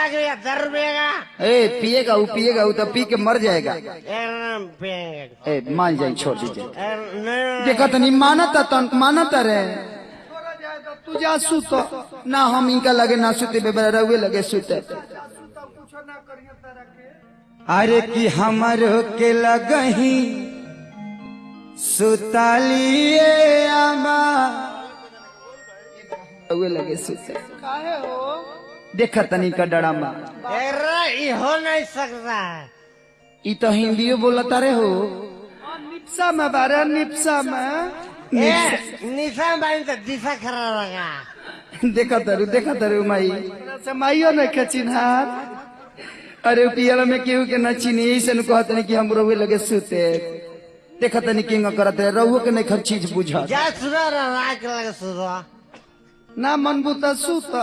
गया 10 रुपये का। ए पिएगा वो, पिएगा वो तो पी के मर जाएगा। पिएंगे। ए मान जाए, छोड़ दीजिए। देखा तो नहीं मानता, तन मानता रे। तू जा सुत ना, हम इनका लगे ना सुते, बेबरा रहुए लगे सुते। अरे कि हमर के लगही सुतालिए आमा, रहुए लगे सुते। काहे हो? देखा तनी का डरामा। अरे हो नहीं सकता है। ई तो हिंदियो बोलता रे हो। निपसा में बारे, निपसा में निशा में तो दिशा खरा लगा। देखा तरु, देखा तरु माई से माइयो नहीं के चिन्हार। अरे पियल में केहू के न चिन्ही, ऐसे न कहत नहीं कि हम रहुए लगे सुते। देखा तनी किंग करत रे, रहुए के नहीं खर चीज बुझा। जा सुना राख लगे सुना ना मनबू त सुत।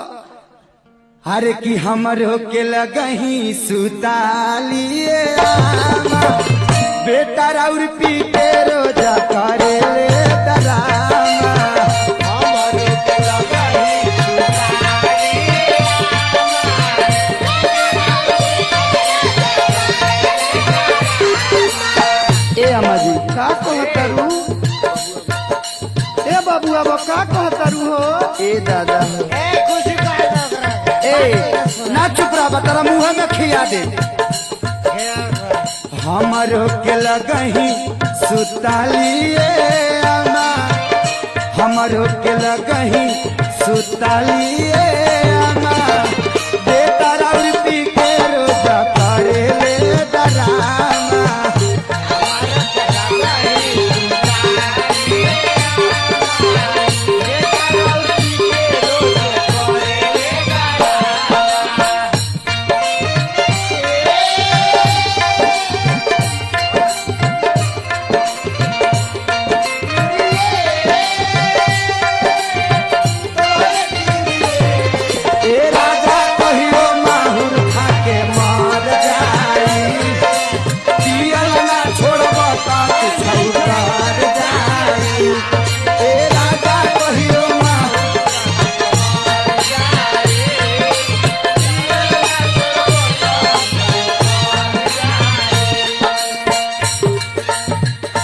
अरे कि हमर के लगही सुतालिए आमा, बेटा राउर पी के रोजा करे ले डरामा। हमर के लगही सुतालिए आमा। ए अम्मा जी का कहतरू? ए बाबू अब का कहतरू हो? ए दादा ए कुछ कह ए ना चुप रहा, तेरा मुंह में खिया दे। हमर के लगही सुतालिए आमा, हमर के लगही सुतालिए आमा, बेटा राउर पी के रोजा करे ले डरामा। ए राजा कहियो माहुर खा के मर जाई, पियल ना छोड़ब त छौकर जाई। ए राजा कहियो माहुर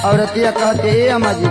औरतिया कहते ए अम्मा जी